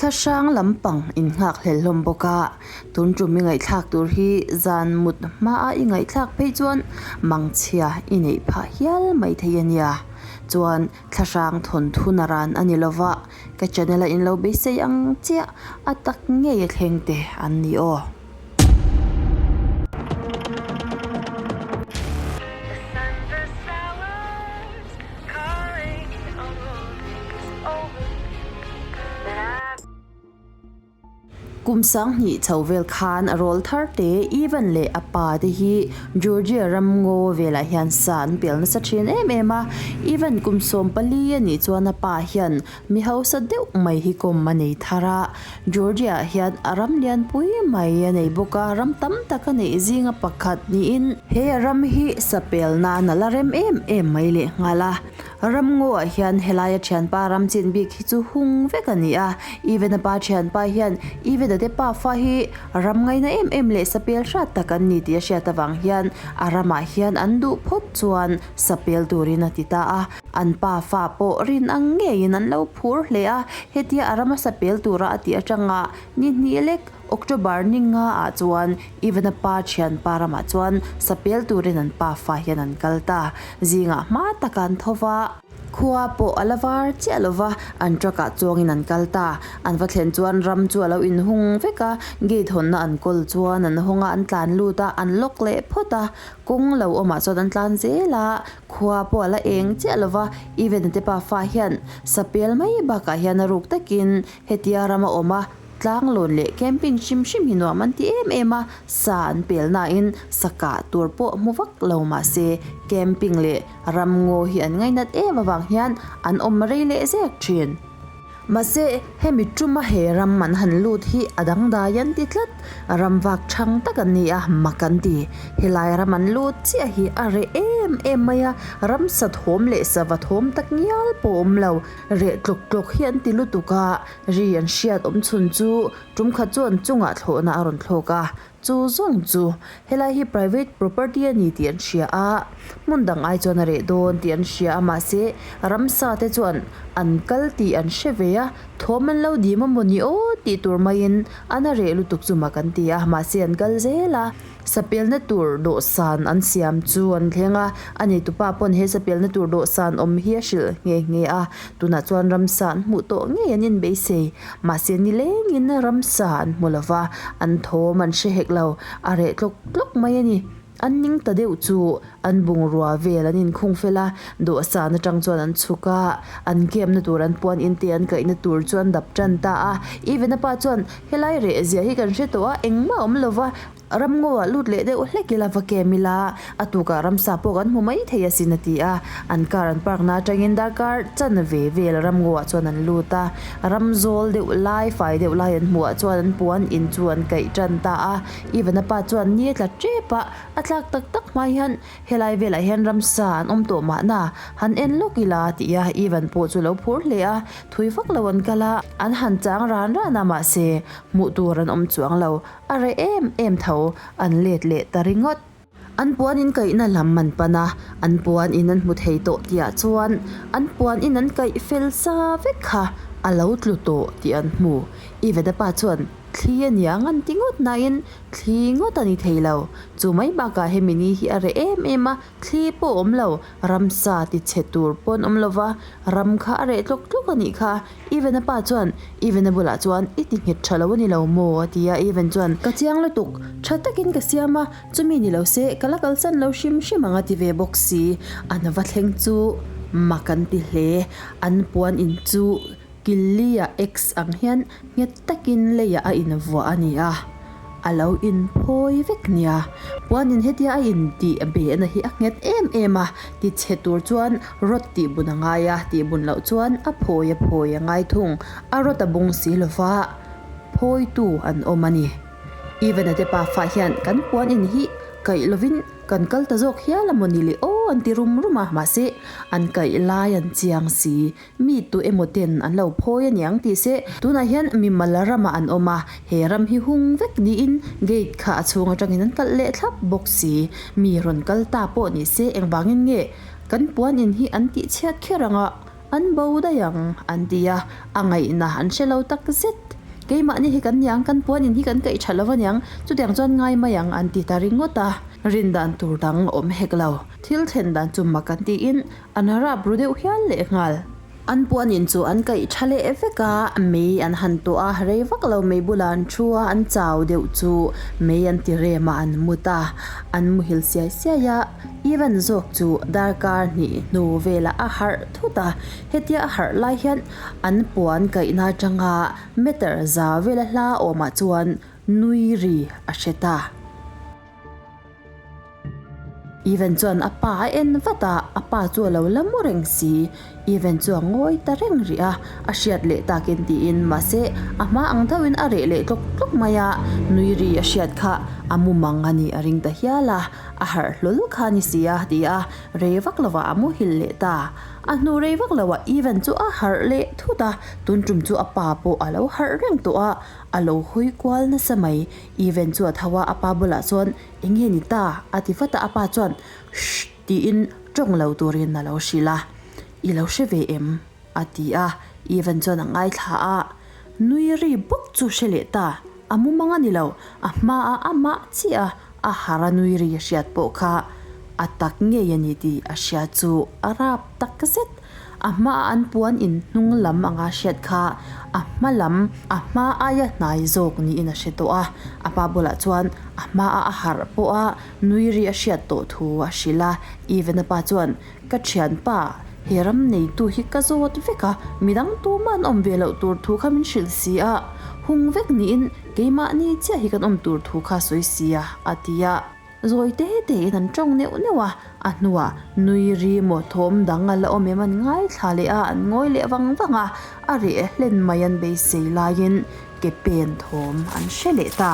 Thlahrang lampang in nghakhlel hlawm bawk a, tun tum i ngaihthlak tur hi zan mut hmaa i ngaihthlak phei chuan mangchhia i neih phah hial mai thei a nia. Chuan thlahrang thawnthu naran a ni lova, ka channel a in lo beisei ang chiah a tak ngei a thleng te an ni aw. Kum 2000 chho vel khan a rawl thar te Ivan leh a pa te hi Georgia ram ngaw velah hian sa an pel nasa thin em em a. Ivan kum 14 a nih chuan a pa hian Mi hausa deuh mai hi kawm a nei thar a, Georgia ah hian a ram lianpui mai a nei bawk a, ram tam tak a neih zinga pakhat niin he a ram hi sapel nan a la rem em em mai leh nghal a. Ram ngaw ah hian helaia thianpa ram chin bik hi chu hung vek a ni a, Even a pa thianpa hian Even a te pafa hi ram ngaina em em leh sapel hrat tak an ni tih a hriat avang hian a ramah hian an duh phawt chuan sapel turin a ti ta a. An pa fa pawh rin ang ngeiin an lo phur hle a, hetia a ram a sa pel tura a tih atanga ni hnih lek October ni nga ah chuan Ivana pa thianpa ramah chuan sa pel turin an pa fa hian an kal ta. Zingah hma taka an tho va, khua pawh a la var chiah lo va, an truck ah chuangin an kal ta. An va thlen chuan ram chu a lo inhung vek a, gate hawnna an kawl chuan an hawng a, an tlan lut a, an lock leh phawt a, kawng lo awmah chuan an tlan zel a. Khua pawh a la eng chiah lo va, Even a te pa fa hian sapel mai bakah hian a ruk takin hetia ram a awm a, tlanglawn leh camping hrim hrim hi nuam an ti em em a, sa an pel nain sa kah tur pawh hmu vak lo mah se camping leh ram ngaw hi an ngainat em avang hian an awm rei leh zek thin. Mahse, hemi tuma he ram an han lut hi a dangdai an ti tlat. Ram vak chhang tak an ni a, mak an ti. Helai ram an lut chiah hi a reh em em mai a, ram sa thawm leh sava thawm tak ngial pawh awm lo. Reh tlawk tlawk hi an ti lutuk a, ri an hriat awm chhun chu tum khat chuan chungah thlawhna a rawn thlawk a, Chu zawng chu helai hi private property a ni tih an hria a, hmun dang ai chuan a reh dawn tih an hria a, mahse ramsa te chuan an kal tih an hre ve a, thawm an lo dim a maw ni aw tih tur maiin an a reh lutuk chu mak an ti a, mahse an kal zel a. Sapelna tur dawhsan an siam chu an thleng a, a neitupa pawn he sapelna tur dawhsan awm hi a hrilh nghe nghe a, tunah chuan ramsa an hmuh tawh ngei an inbeisei. Mahse nilengin ramsa an hmu lo va, an thawm an hre hek lo, a reh tlawk tlawk mai a ni. An ning ta deuh chu an bungrua vel an inkhung fel a, dawhsan atang chuan an chhuk a, an camp-na tur an puan in te an kaihna tur chu an dap tan ta a. Even a pa chuan, Helai reh zia hi kan hre tawh a, engmah a awm lo va, Ramngaw ah lut leh deuh hlek ila va kem ila, a tukah ramsa pawh kan hmu mai thei asin a ti a. An car an park na atangin darkar chan ve vel ramngaw ah chuan an lut a. Ram zawl deuh lai, fai deuh lai an hmuh ah chuan an puan in chu an kaih tan ta a. Ivana pa chuan ni a tla tep a, a tlak tak tak hma hian helai velah hian ramsa an awm tawh mahna han en lawk ila a ti a. Ivan pawh chu lo phur hle a, thui vak lo an kal a, an han chang ran ran a mahse hmuh tur an awm chuang lo. A reh em em tho, an let leh ta ringawt. An puan in kaihna lam an pan a, an puan in an hmu thei tawh tihah chuan an puan in an kaih fel sa vek kha a lo tlu tawh tih an hmu. Iveta pa chuan thli a niang an ti ngawt nain thli ngawt a ni thei lo. Chu mai bakah hemi ni hi a reh em em a, Thli pawh awm lo, ramsa ti chhe tur pawn awm lo va, ram kha a reh tlawk tlawk a nih kha. Even-a pa chuan Even-a bulah chuan, I ti nghet tha lo a ni lo maw? a ti a, Even chuan, Ka chiang lutuk, tha takin ka siam a, chumi ni lo se ka la kalsan lo hrim hrim ang a ti ve bawk si. An va thleng chu mak an ti hle, an puan in chu Killi-a X ang hian nghet takin leiah a invuah a ni a, a lo inphawi vek nia. Puanin hetia a intih behna hi a nghet em em a, tichhe tur chuan rod tih bun a ngai a, tih bun loh chuan a phawi a phawi a ngai thung. A rod a bung si lova phawitu an awm a ni. Even-a te pafa hian kan puan in hi kaih lovin kan kal ta zawk hial a maw ni le aw an ti rum rum a, mahse an kaih lai an chiang si. Mi tu emaw ten an lo phawi a niang tih se, tunah hian mimal ramah an awm a, he ram hi hung vek niin gate kha a chhung atangin an kalh leh thlap bawk si. Mi rawn kal ta pawh ni se engvangin nge kan puan in hi an tih chhiat kher ang a, an bo daih ang an ti a, a ngaihna an hre lo tak zet. Keimahni hi kan niang, kan puan in hi kan kaih tha lo a niang, chutiang chuan ngai mai ang an ti ta ringawt a. Rin dan tur dang awm hek lo. Thil thlen dan chu mak an tiin an rap ru deuh hial leh nghal. An puan in chu an kaih tha leh vek a, mei an han tuah a, rei vak lo mei bulah an thu a, an chau deuh chu mei an ti rem a, an mut a, an muhil siai siai a. Ivan zawk chu darkar hnih hnu velah a harh thut a, hetia a harh lai hian an puan kaihna atanga meter za vela hla awmah chuan nui ri a hre ta. Ivan chuan a pa a en vat a, a pa chu a lo la mu reng si. Ivan chu a ngawi ta reng rih a, a hriat leh takin tiin mahse a hma ang deuhin a reh leh tlawk tlawk mai a, nui ri a hriat kha a mu mang a nih a ring ta hial a, a harh hlawl kha a ni si a ti a, rei vak lovah a muhil leh ta. A hnu rei vak lovah Ivan chu a harh leh thut a, tun tum chu a pa pawh a lo harh reng tawh a, a lo hawi kual nasa mai. Ivan chu a tho a, a pa bulah chuan Eng nge ni ta? a ti vat a, a pa chuan Shh! tiin tawng lo turin a lo hrilh a. I lo hre ve em? a ti a, Ivan chuan a ngaithla a, nui ri bawk chu hre leh ta, a mumang a ni lo, a hmaah amah chiah a, a har a nui ri a hriat pawh kha a tak ngei a ni tih a hria chu a rap tak zet. A hmaah an puan in hnung lam anga hriat kha a hma lam a hma aia hnai zawk niin a hre tawh a. A pa bulah chuan a hmaah a harh pawh a, nui ri a hriat tawh thu a hrilh a. Even a pa chuan, Ka thianpa, he ram neitu hi ka zawt vek a, midang tuma an awm ve loh tur thu kha min hrilh si a, hung vek niin keimahni chiah hi kan awm tur thu kha sawi si a, a ti a. Zawi te tein an tawng neuh neuh a, a hnuah nui ri maw thawm dang a la awm em an ngaithla leh a, an ngawi leh vang vang a, a reh hlen mai an beisei laiin ke pen thawm an hre leh ta.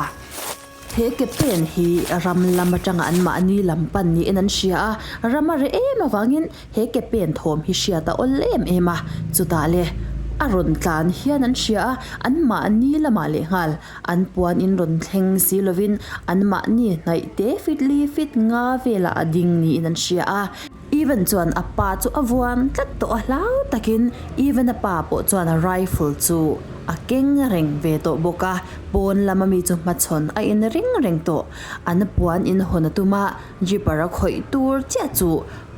He ke pen hi ram lam atanga an mahni lam pan niin an hria a, ram a reh em avangin he ke pen thawm hi hriat a awl em em a, chutah le a rawn tlan hian an hria a, an mahni lamah lehnghal An puan in rawn thleng si lovin anmahni hnaih te fit li fit nga velah a ding niin an hria a. Ivan chuan a pa chu a vuan tlat tawh a hlau takin Ivan-a pa pawh chuan a rifle chu a keng reng ve tawh bawk a, pawn lama mi chu hmachhawn a in ring reng tawh. An puan in hawn a tum a, jeeper a khawih tur chiah chu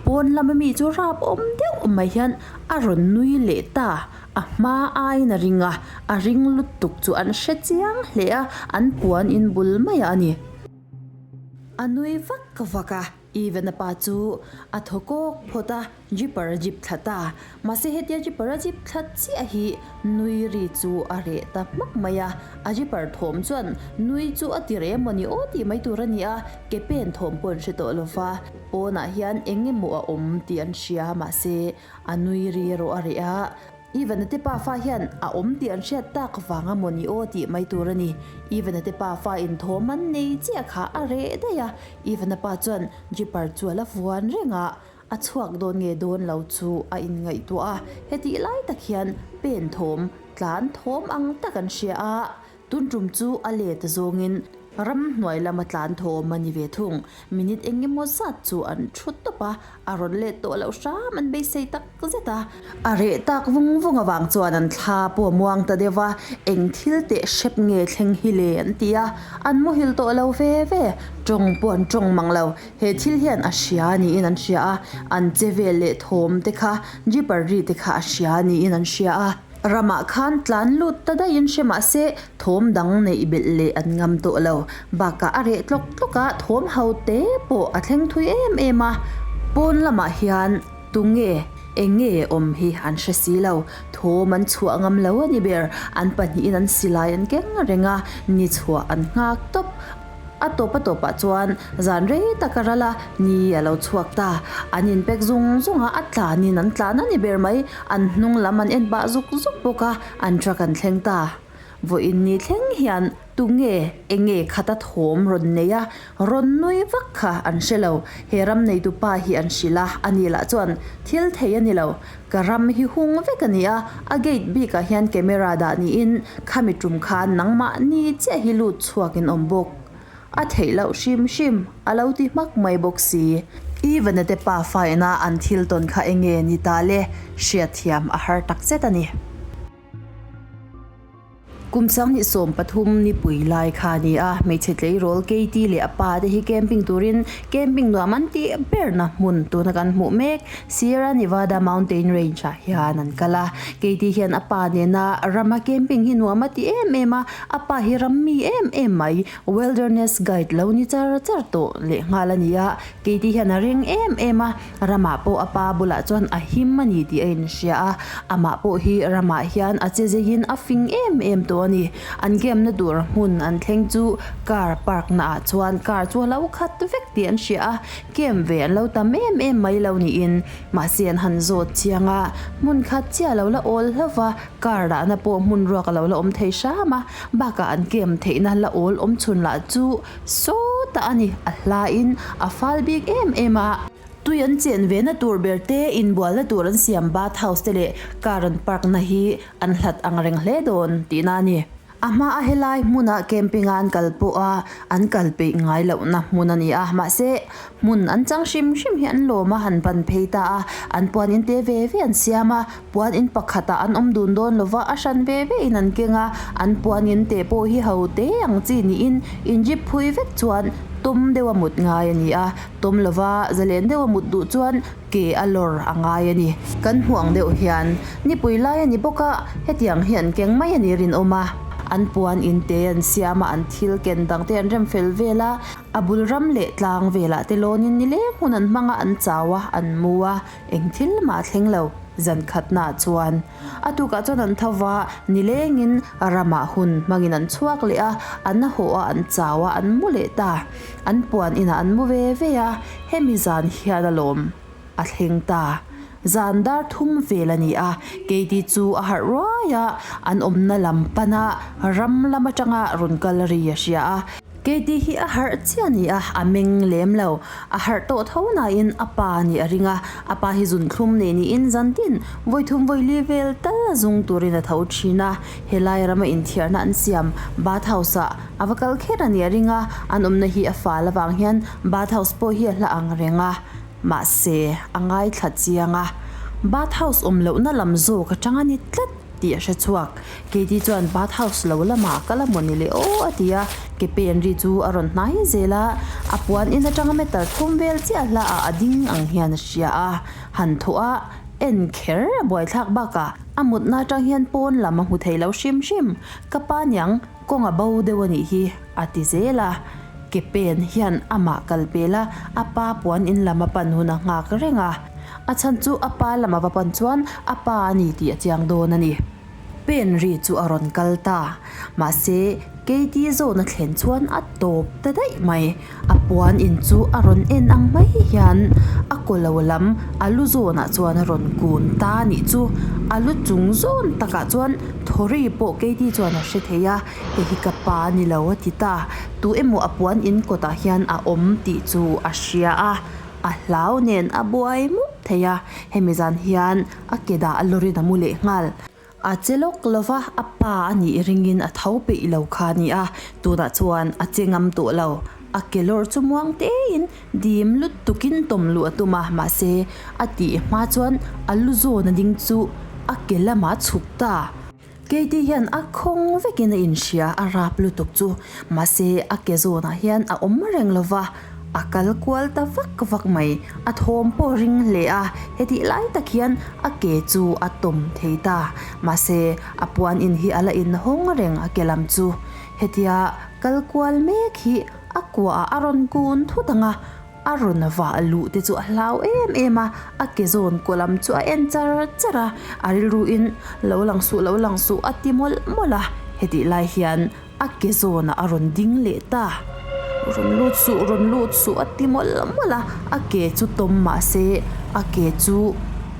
pawn lama mi chu rap awm deuh mai hian a rawn nui leh ta. A hma aiin a ring a, a ring lutuk chu an hre chiang hle a, an puan in bul maiah a ni. A nui vak vak a, Even-a pa chu a thaw kawk phawt a, jeeper a jeep thla ta. Mahse hetia jeeper a jeep thla chiah hi nui ri chu a reh ta hmak mai a, a jeeper thawm chuan nui chu a ti reh emaw ni aw tih mai tur a ni a, ke pen thawm pawh an hre tawh lo va, pawnah hian eng emaw a awm tih an hria, mahse A nui ri erawh a reh a, Ivan-a te pafa hian a awm tih an hriat tak vang a maw ni aw tih mai tur a ni. Ivan-a te pafa inthawm an nei chiah kha a reh daih a, Ivan-a pa chuan Jeeper chu a la vuan reng a, a chhuak dawn nge dawn lo chu a inngaihtuah a, hetih lai tak hian pen thawm, tlan thawm ang tak an hria a, Tun tum chu a let zawngin ramhnuai lama tlan thawm a ni ve thung. Minute eng emaw zat chu an thu tawp a, a rawn let tawh loh hram an beisei tak zet a. A reh tak vung vung avang chuan an thla pawh a muang ta deuh a, eng thil teh hrep nge thleng hi le an ti a, an muhil tawh lo ve ve. Tawng pawh an tawng mang lo, he thil hian a hria niin an hria a, an che vel leh thawm te kha, jeeper ri te kha a hria niin an hria a. Ramah khan tlan lut ta daihin hre mah se thawm dang neih belh leh an ngam tawh lo. Bakah a reh tlawk tlawk a, thawm ho te pawh a thleng thui em em a. Pawn lamah hian tunge, eng nge awm hi an hre si lo. Thawm an chhuah ngam lo a ni ber. An pahnihin an silai an keng reng a, ni chhuah an nghak tawp. A tawp a tawpah chuan zan rei tak a ral a, ni a lo chhuak ta. An inpek zung zung a, a tlanin an tlan a ni ber mai. An hnung lam an en pah zuk zuk bawk a, an truck an thleng ta. Vawiin ni thleng hian tunge eng nge khata thawm rawn nei a, rawn nui vak kha an hre lo. He ram neitu pa hi an hrilh a, ani lah chuan thil thei a ni lo. Ka ram hi hung vek a ni a, a gate bikah hian camera dah niin khami tum khan nangmahni chiah hi lut chhuakin awm bawk. A theih loh hrim hrim a lo ti hmak mai bawk si. Ivan-a te pa faina an thil tawn kha enge ni ta le, hriatthiam a har takzet a ni. Kum 2013 nipui lai kha a ni a, hmeichhe tleirawl Katie leh a pa te hi camping turin camping nuam an tih berna hmun tuna kan hmuh mek Sierra Nevada Mountain Range ah hian an kal a. Katie hian a pa nena rama camping hi nuam a ti em em a, a pa hi ram mi em em mai, wilderness guide lo ni char char tawh lehnghal a ni a. Katie hian a ring em em a, Ramah pawh a pa bulah chuan a him a ni tih a inhria a, amah pawh hi ramah hian a che zeiin a fing em em tawh a ni. An game na tur hmun an thleng chu car park na ah chuan car chu a lo khat vek tih an hria a, game ve an lo tam em em mai lo niin. Mahse an han zawt chiang a, hmun khat chiah a lo la awl hlauh va, car dahna pawh hmun ruak a lo la awm thei hram a, bakah an game theihna la awl awm chhun lah chu Sawtah a ni, a hlain a fal bik em em a. Tui an chen ve na tur ber te, inbualna tur an siam bath house te leh car an park na hi an hlat ang reng hle dawn tihna a ni. A hma a helai hmuna camping a an kal pawh a an kal peih ngai lohna hmun a ni a, mahse hmun an chang hrim hrim hi an lawm a, han ban phei ta a, an puan in te ve ve an siam a, Puan in pakhatah an awm dun dawn lova, a hran ve ve in an keng a, an puan in teh pawh hi ho te ang chi niin injip phui vek chuan tawm deuha mut ngai a ni a, tawm lova zalen deuha mut duh chuan ke a lawr a ngai a ni. Kan hmuh ang deuh hian nipui lai a ni bawk a, hetiang hi an keng mai a ni rinawm a, an puan in te an siam a, an thil ken dang te an rem fel vel a, a bul ram leh tlang velah te lawnin nileng hun an hmang a, an chau a, an mu a. Eng thil mah a thleng lo, zan khatnaah chuan. A tukah chuan an tho va, nilengin ramah hun hmangin an chhuak leh a, an haw a, an chau a, an mu leh ta. An puan inah an mu ve ve a, hemi zan hian alawm a thleng ta. Zan dar thum vel a ni a, Katie chu a harh ruai a, an awmna lam pana ram lam atanga rawn kal ri a hria a. Katie hi a harh chiah a ni a, a meng lem lo. A harh tawh tho nain a pa nih a ring a, a pa hi zunthlum nei niin zantin vawithum vawili vel tal a zung turin a tho thin a. Helai rama inthiarna an siam bath house ah a va kal kher a nih a ring a, an awmna hi a fal avang hian bath house pawh hi a hla ang reng a, mahse a ngaithla chiang a, bath house awm lohna lam zawk atang a ni tlat tih a hre chhuak. Katie chuan bath house lo lamah a kal a maw ni le aw a ti a, ke pen ri chu a rawn hnai zel a, a puan in atanga meter thum vel chiah hla ah a ding ang hian a hria a, han thawh a en kher a buaithlak bakah a mutna atang hian pawn lam a hmu thei lo hrim hrim, ka pa niang kawng a bo deuh a nih hi a ti zel a, ke pen hian amah kal pel a, a pa puan in lam a pan hun a nghak reng a, a chhan chu a pa lam a va pan chuan a pa a ni tih a chiang dawn a ni. Pen ri chu a rawn kal ta. Mahse, Katie zawn a thlen chuan a tawp ta daih mai. A puan in chu a rawn en ang mai hian a kaw lo lam a lu zawnah chuan a rawn kun ta a nih chu. A lu chung zawn takah chuan Thawri pawh Katie chuan a hre thei a, Hei hi ka pa a ni lo a ti ta. Tu emaw a puan in kawtah hian a awm tih chu a hria a, a hlau nen a buai mup thei a. Hemi zan hian A ke dah a lawrin a mu leh nghal. A che lawk lo va, a pa a nih ringin a tho peih lo kha a ni a, tunah chuan a che ngam tawh lo. A ke lawr chu muang tein dim lut tukin tawm luh a tum a, mahse a tih hma chuan a lu zawn a ding chu a ke lamah a chhuk ta. Katie hian a khawng vekin a inhria, a rap lutuk chu. Mahse, a ke zawnah hian a awm reng lo va, a kal kual ta vak vak mai. A thawm pawh ring hle a, hetih lai tak hian a ke chu a tawm thei ta. Mahse, a puan in hi a la inhawng reng a ke lam chu. Hetia kal kual mek hi a kuahah a rawn kun thut ang a, A rawn vah luh te chu a hlau em em a, a ke zawn kaw lam chu a en char char a, a rilru in lo lang suh lo lang suh a ti mawlh mawlh a, hetih lai hian a ke zawnah a rawn ding leh ta. Rawn lut suh rawn lut suh a ti mawlh mawlh a, a ke chu tawm mah se a ke chu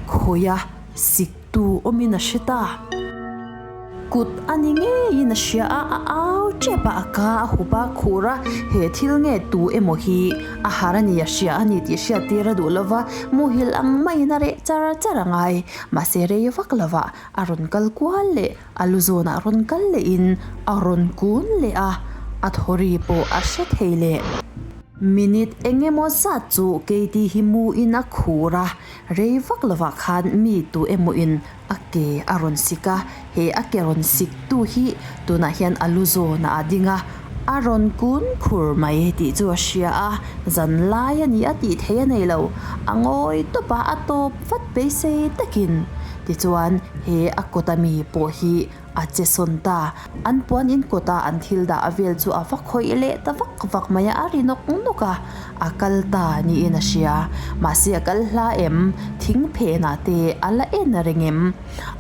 khawi a sik Tu awmin a hre ta. Kut a ni ngeiin a hria a, a au tep a, a ka a hup a, khur a, he thil nge tu emaw hi a har a ni, a hria a ni tih hriat tir a duh lova, muhil ang maiin a reh char char a ngai. Mahse rei vak lova a rawn kal kual leh a lu zawnah rawn kal lehin a rawn kun leh a, a thawri pawh a hre thei leh. Minute eng emaw zat chu Katie hi mu in a khur a, rei vak lovah khan mi tu emaw in a ke a rawn sik a, he a ke rawn sik tu hi tunah hian a lu zawnah a ding a, a rawn kun khur mai tih chu a hria a, zan lai a ni a tih theih a nei lo, a ngawi tawp a, a tawp vat beisei takin. Tichuan he a kawta mi pawh hi A che sawn ta. An puan in kawta an thil dah a vel chu a va khawih leh ta vak vak mai a, a ri nawk nawk a, a kal ta niin a hria. Mahse a kal hla em? Thing phenah te a la en reng em?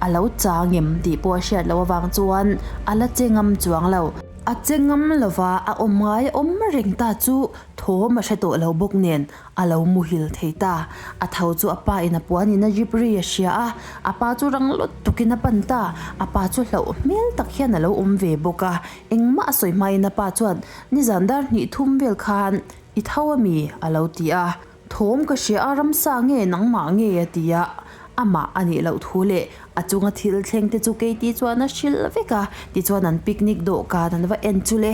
A lo chang em tih pawh a hriat loh avang chuan a la che ngam chuang lo. A che ngam lova a awm ngai awm reng ta chu thawm a hre tawh lo bawk nen A lo muhil thei ta. A tho chu a pa in a puan in a rip ri a hria a, a pa chu rang lut tukin a pan ta. A pa chu hlauh hmel tak hian a lo awm ve bawk a. Engmah a sawi hmain a pa chuan, Nizan dar hnih thum vel khan i tho a mi? a lo ti a. Thawm ka hria a, ramsa nge nangmah nge? a ti a. Amah a nih loh thu leh a chunga thil thleng te chu Katie chuan a hrilh vek a. Tichuan an picnic dawhkan an va en chu le.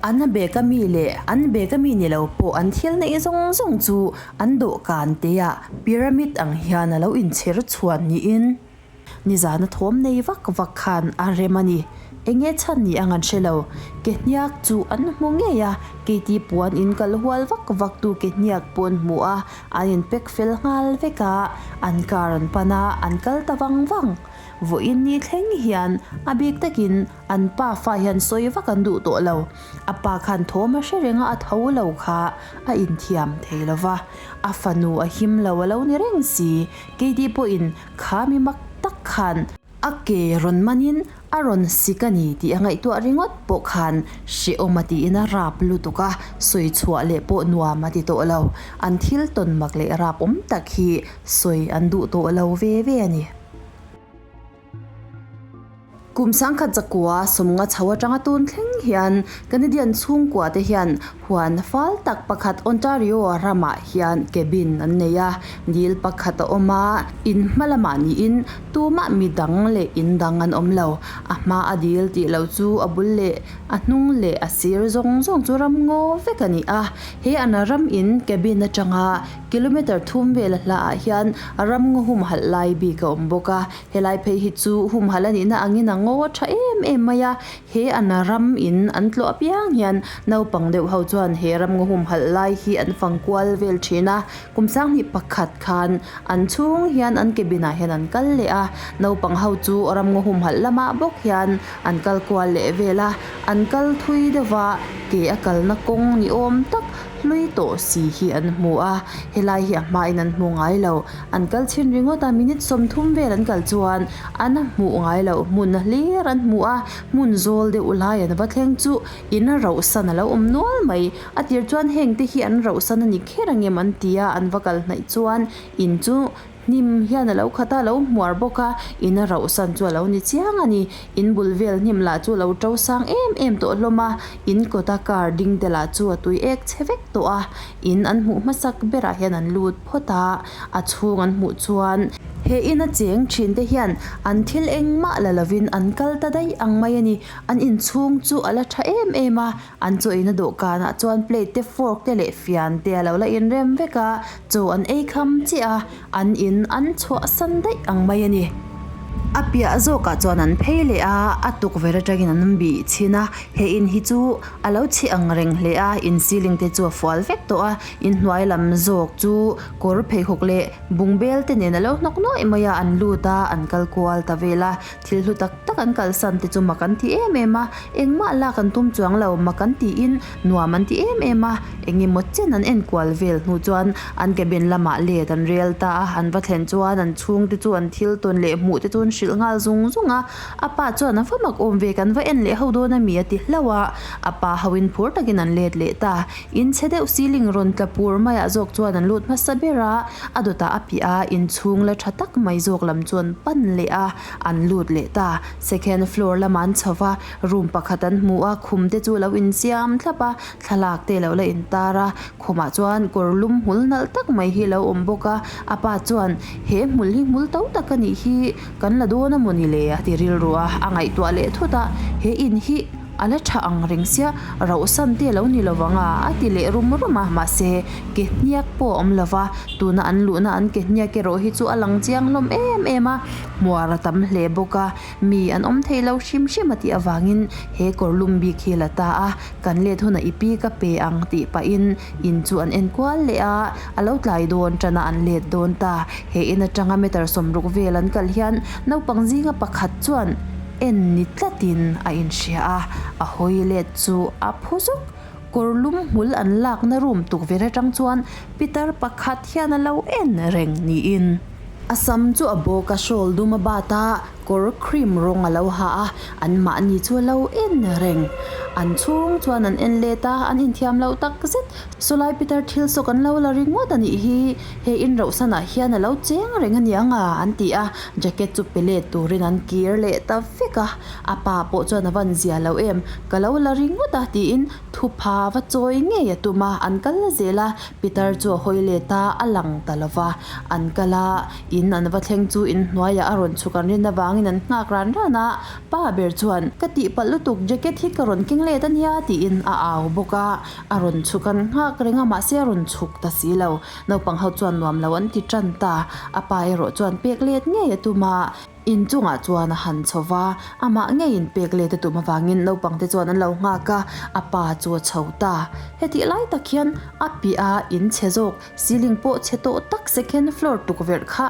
An a bag a mi leh an bag a mi ni lo pawh an thil neih zawng zawng chu an dawhkan te ah pyramid ang hian a lo inchher chhuan niin nizana thawm nei vak vak khan a rem a ni. Enge chhan ni ang an hre lo. Ke hniak chu an hmu ngei a, keiti puan in kal hual vak vak tu ke hniak pawh an hmu a, an in pack fel nghal vek a, an car an pan a, an kal ta vang vang. Vawiin ni thleng hian a bik takin An pa fa hian sawi vak an duh tawh lo. A pa khan thawm a hre reng a, a tho lo kha a inthiam thei lo va. A fanu a him lo a lo ni reng si. Keiti pawhin kha mi mak tak khan a ke rawn manin a rawn sik a ni tih a ngaihtuah ringawt pawh khan hrehawm a tiin a rap lutuk a, sawi chhuah leh pawh nuam a ti tawh lo. An thil tawn mak leh rap awm tak hi sawi an duh tawh lo ve ve a ni. Kum sangkhat zakua sawmnga chho atanga tun thleng hian Canadian chhungkua te hian huan fal tak pakhat Ontario ramah hian cabin an nei a, dil pakhat a awm a, in hma lamah niin tumah mi dang leh in dang an awm lo. A hma a dil tih loh chu a bul leh a hnung leh a sir zawng zawng chu ram ngaw vek a ni a, he an ram in cabin atanga kilometre thum vel a hlaah hian ramngaw humhalh lai bik a awm bawk a. Helai phei hi chu humhalh a nihna angin a ngaw a tha em em mai a, he an ram in an tlawh apiang hian naupang deuh ho chuan he ram ngaw humhalh lai hi an fang kual vel thin a, kum sanghnih pakhat khan an chhung hian an cabin ah hian an kal leh a, naupang ho chu ram ngaw humhalh lamah bawk hian an kal kual leh vel a, an kal thui deuh va ke a kalna kawng ni awm tak hlui tawh si hi an hmu a, helai hi a hmain an hmu ngai lo. An kal chhin ringawt a, minute 30 vel an kal chuan an hmuh ngai loh hmun hlir an hmu a, hmun zawl deuh lai an va thleng chu in rauhsan a lo awm nual mai. A tir chuan heng te hi an rauhsan a ni kher ang em an ti a, an va kal hnaih chuan in chu hnim hian a lo khat a, a lo hmuar bawk a, in a rauhsan chu a lo ni chiang a ni. In bul vel hnim lah chu a lo to sang em em tawh hlawm a, in kawta car ding te lah chu a tui ek chhe vek tawh a. In an hmuh hmasak berah hian an lut phawt a, a chhung an hmuh chuan he ina cheng thin te hian an thil engmah la lovin an kal ta daih ang mai a ni. An inchhung chu a la tha em em a, an chaw eina dawhkanah chuan plate te fork te leh fian te a lo la inrem vek a, chaw an ei kham chiah a, an in an chhuahsan daih ang mai a ni. A piah zawkah chuan an phei leh a, a tukverh atangin an bih chhin a, he in hi chu a lo chhi ang reng hle a, in ceiling te chu a fual vek tawh a, inhnuai lam zawk chu kawr pheikhawk leh bungbel te nen a lo hnawk nuaih mai a, an lut a, an kal kual ta vel a, thil hlu tak tak an kalsan te chu mak an ti em em a, engmah lak an tum chuang lo, mak an tiin nuam an ti em em a, engemaw chen an enkual vel hnu chuan an cabin lamah let an rel ta a, an va thlen chuan an chhungte chu an thil tawn leh hmuh te chu an hrilh nghal zung zung a, A pa chuan a va mak awm ve kan va en leh ho dawn a mi a ti hlauh a, a pa ho in phur takin an let leh ta. In chhe deuh ceiling rawn tla pur maiah zawk chuan an lut hmasa ber a, a dawtah a piah a inchhung la tha tak mai zawk lam chu an pan leh a, an lut leh ta. Second floor lamah an chho va, room pakhat an hmu a, khum te chu a lo insiam thlap a, thlalak te a lo la intar a, khumah chuan kawr lum hmul nalh tak mai hi a lo awm bawk a, a pa chuan he hmul hi hmul to tak a nih hi. Kan la dawn a maw ni le? a ti rilru a, a ngaihtuah leh thut a, he in hi A la tha ang reng sia, rauhsan te a lo ni lovang a, a ti leh rum rum a, mahse ke hniak pawh a awm lova, tuna an luhna an ke hniak erawh hi chu a lang chiang hlawm em em a, hmuar a tam hle bawk a, mi an awm thei lo hrim hrim a tih avangin he kawr lum bik hi la ta a, kan let hunah i pi ka pe ang tih pahin in chu an en kual leh a, a lo tlai dawn tan a an let dawn ta, he in atanga meter sawmruk vel an kal hian naupang zinga pakhat chuan En ni tlatin a inhria a, a hawi let chu a phu zuk. Kawr lum hmul an lakna room tukverh atang chuan pitar pakhat hian a lo en reng niin. A sam chu a bawk a, shawl dum a bat a, kawr cream rawng a lo ha a, anmahni chu a lo en reng. An chhung chuan an en let a, an inthiam loh tak zet. Sawlai pitar thil sawk an lo la ringawt a nih hi. He in rauhsanah hian a lo cheng reng a niang a, an ti a, jacket chu pe let turin an kir leh ta vek a, a pa pawh chuan a van zia lo em, ka lo la ringawt a tiin thupha va chawi ngei a tum a, an kal zel a, Peter chu a hawi let a, a lang ta lo va, an kal a, in an va thleng chu in hnuaiah a rawn chhuk an rin avangin an nghak ran ran a, pa ber chuan ka tihpalh lutuk jacket hi ka rawn keng let a nia tiin a au bawk a, a rawn chhuk an nghak reng a, mahse a rawn chhuk ta si lo. Naupang ho chuan nuam lo an ti tan ta. A pa erawh chuan pek let ngei a tum a, inchungah chuan a han chho va, amah ngeiin pek let a tum avangin naupangte chuan an lo nghak a, a pa chu a chho ta. Hetih lai tak hian a piah a in chhe zawk, ceiling pawh chhe tawh tak second floor tukverh kha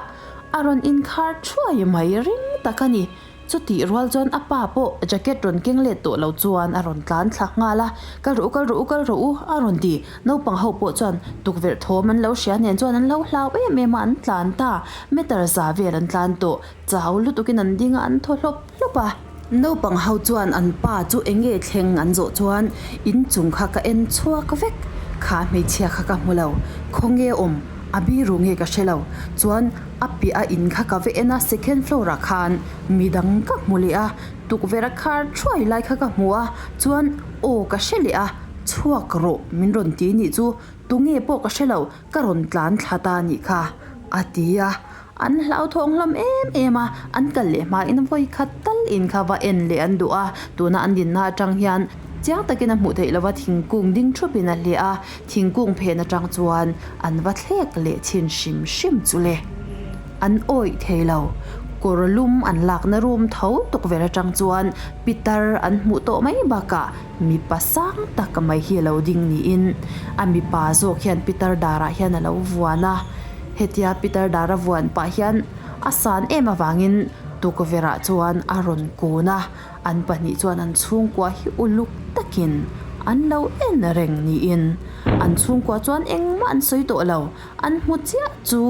a rawn inkhar thuai mai ring tak a ni. Chutih rual chuan a pa pawh jacket rawn keng let tawh lo chuan a rawn tlan thla nghal a, Kal rawh u, kal rawh u, kal rawh u, a rawn ti. Naupang ho pawh chuan tukverh thawm an lo hria nen chuan an lo hlau em em a, an tlan ta. Meter za vel an tlan tawh. Chau lutukin an ding a, an thaw hlawp hlawp a. Naupang ho chuan an pa chu eng nge thleng an zawh chuan inchung kha ka en chhuak vek. Kha hmeichhia kha ka hmu lo. Khawnge awm? A biru nge ka hre lo. Chuan A piah a in kha ka va en a, second floor ah khan midang ka hmu leh a, tukverh a khar thuai lai kha ka hmu a, chuan aw ka hre leh a, chhuak rawh min rawn ti nih chu, tunge pawh ka hre lo, ka rawn tlan thla ta nih kha a ti a, an hlauthawng hlawm em em a, an kal leh hmain vawi khat tal in kha va en leh an duh a, tuna an dinna atang hian chiang takin a hmuh theih lova thingkung ding thupin a hliah a, Thingkung phen atang chuan an va thlek leh chhin hrim hrim chu le. An awih thei lo. Kawr lum an lakna room tho tukverh atang chuan pitar an hmuh tawh mai bakah mipa sang tak mai hi a lo ding niin a mipa zawk hian pitar darah hian a lo vuan a. Hetia pitar dara vuan pah hian a san em avangin tukverhah chuan a rawn kun a. An pahnih chuan an chhungkua hi uluk takin an lo en reng niin an chhungkua chuan engmah an sawi tawh lo. An hmu chiah chu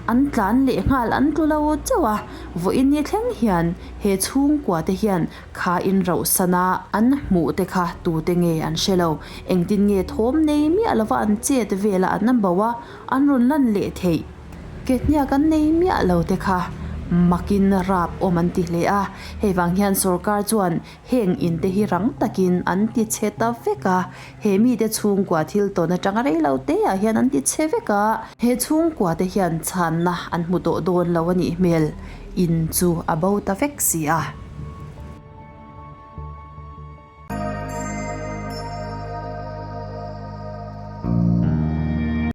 an tlan leh nghal an tlu lo chauh a, vawiin ni thleng hian he chhungkua te hian kha in rauhsan a an hmuh te kha tute nge an hre lo. Engtin nge thawm nei miah lova an chet vel a an bo a, an rawn lan leh theih. Ke hniak an nei miah lo te kha makin rap awm an ti hle a, hei vang hian sorkar chuan heng in te hi rang takin an ti chhe ta vek a, he mite chhungkua thil tawn atanga rei lo te ah hian an ti chhe vek a, he chhungkua te hian chhanna an hmu tawh dawn lo a nih hmel, in chu a bo ta vek si a.